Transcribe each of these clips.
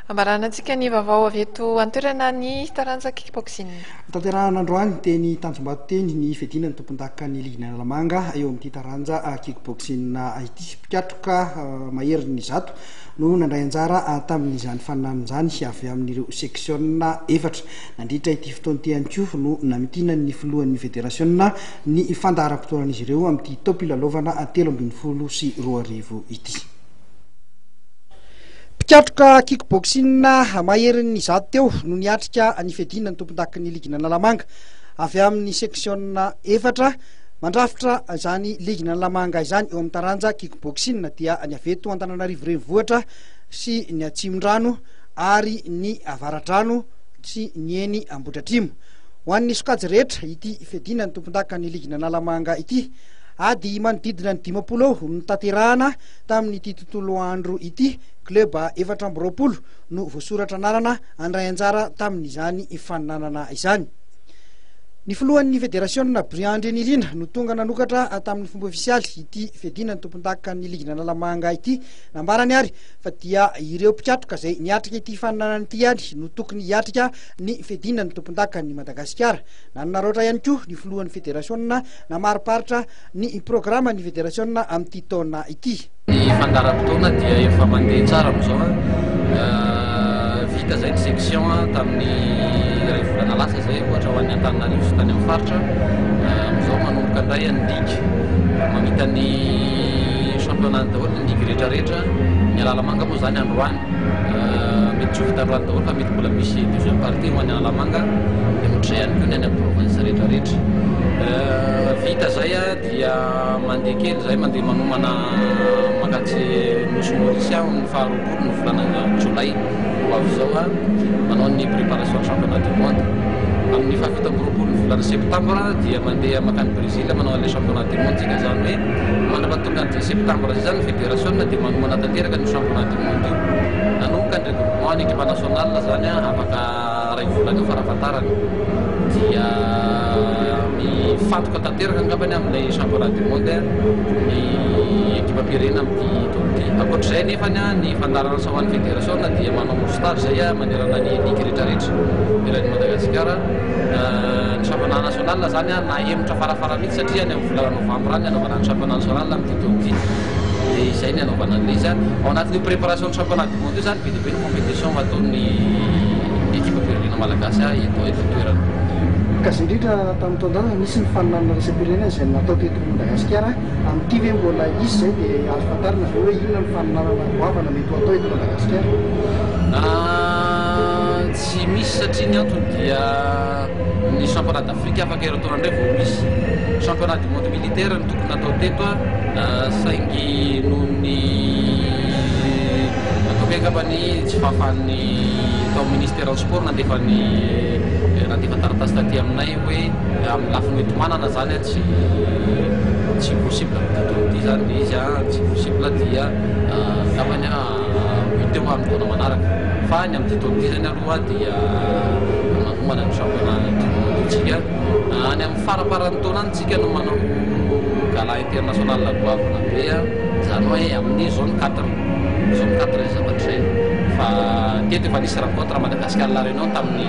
Amaranantsika ny vaovao avy eto an-toerana ny taranja kickboxing. Notanterahana androany teny Tanjombato teny ny fiadiana ny tompondakan'ny ligin'Analamanga eo amin'ity taranja kickboxing ity. Mpikatroka maherin'ny 100 no nandray anjara tamin'izany faninanana izany avy amin'ireo seksiona efatra. Nandritra ity fotoana ity ihany koa no namintinan'ny filohan'ny federasiona ny fandaharam-potoanan'izy ireo amin'ity taom-pilalaovana 2013 ity. Mpikatroka kick-boxing maherin'ny 100 teo no niatrika ny fiadiana ny tompondakin'ny ligin'Analamanga avy amin'ny seksiona efatra mandrafitra izany ligin'Analamanga izany eo amin'ny taranja kick-boxing dia ny avy eto Antananarivo Renivohitra sy ny Atsimondrano ary ny Avaradrano sy ny eny Ambohidratrimo. Ho an'ny sokajy rehetra ity fiadiana ny tompondakan'ny ligin'Analamanga ity. Ady manodidina ny 50 eo no notanterahana tamin'ity tontolo andro ity, club 24 no voasoratra anarana handray anjara tamin'izany faninanana izany. Ny filohan'ny federasiona Briand Andrianirina no tonga nanokatra tamin'ny fomba ofisialy ity fiadiana ny tompondakan'ny ligin'Analamanga ity. Nambarany ary fa dia ireo mpikatroka izay niatrika ity faninanana ity ihany no tokony hiatrika ny fiadiana ny tompondakan'i Madagasikara. Nanonaraotra ihany koa ny filohan'ny federasiona namariparitra ny programan'ny federasiona amin'ity taona ity. Ny fandaharam-potoana dia efa mandeha tsara amin'izao. Vita izay ny section tamin'ny iray volana lasa izay ohatra ho an'ny Antananarivo sy tany amin'ny faritra. Amin'izao manomboka indray ny ligue. Mamita ny championnat daholo ny ligue rehetra rehetra. Ny Analamanga moa izany androany. Mety tsy ho vita androany daholo fa mety mbola misy deuxième partie ho an'ny Analamanga. Dia ohatr'izay ihany koa ny any amin'ny province rehetra rehetra. Vita izay dia mandeha kely izay mandeha manomana mankatsy Nosy Maurice amin'ny faha 20 ny volana jolay ho avy izao manao ny préparation championnat du monde. Amin'ny faha 27 ny volana septambra dia mandeha mankany Brésil manao an'ilay championnat du monde tsika. Izany hoe mandra-pahatonga an'izay septambra izay izany ny fédération dia manomana tanteraka ny championnat du monde io. Nanomboka ny regroupement ny équipe nationale izany afaka iray volana eo farafahatarany dia mifantoka tanteraka angambany amin'ilay championnat du monde ny ekipam-pirenena amin'ity taona ity. Ankoatr'izay nefany ny fandaharan'asa ho an'ny fédération dia manao stage izay manerana ny ligue rehetrarehetra eran'i Madagasikara. Ny championnat national izany nahemotra farafara mihitsy satria any amin'ny volana novambra any anaovana ny championnat national amin'ity taona ity. Dia izay ny anaovana an'ilay izy. Ao anatin'io préparation ny championnat du monde io izany be dia be ny compétition ataon'ny ekipam-pirenena malagasy eto eto an-toerana. Ka izay indrindra tamin'ny taon-dasa nisy ny faninanana iraisam-pirenena izay natao teto Madagasikara. Amin'ity ve mbola hisy izay dia azo fantarina ve hoe inona ny faninanana goavana mety ho atao eto Madagasikara? Tsy misy satria ny antony dia ny championnat d'Afrique afaka herintaona indray vao misy. Championnat du monde militaire no tokony natao teto saingy noho ny ataoko hoe angamba ny tsy fahafahan'ny tao amin'ny ministeran'ny sport nandefa ny nandefa taratasy taty aminay hoe amin'ny lafiny hoenti-manana izany tsy tsy possible amin'ity taona ity izany ilay izy tsy possible dia angambany ho hita eo amin'ny taona manaraka. Fa ny amin'ity taona ity izany aloha dia manomana ny championnat du monde isika. Any amin'ny faramparan'ny taona any isika no manao gala international goavana be, izany hoe amin'ny zone quatre, zone quatre izay zavatra izay. Fa teto efa nisy rencontre Madagascar La Réunion tamin'ny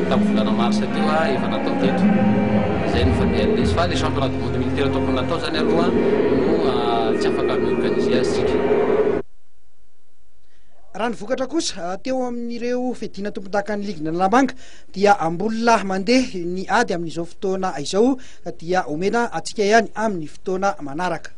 tamin'ny volana mars teo efa natao teto. Izay no fandehan'ilay izy. Fa ilay championnat du monde militaire tokony natao izany aloha no tsy afaka mi-organiser azy isika. Raha ny vokatra kosa teo amin'ireo fiadiana tompondakan'ny ligin'Analamanga dia mbola mandeha ny ady amin'izao fotoana izao ka dia omena antsika ihany amin'ny fotoana manaraka.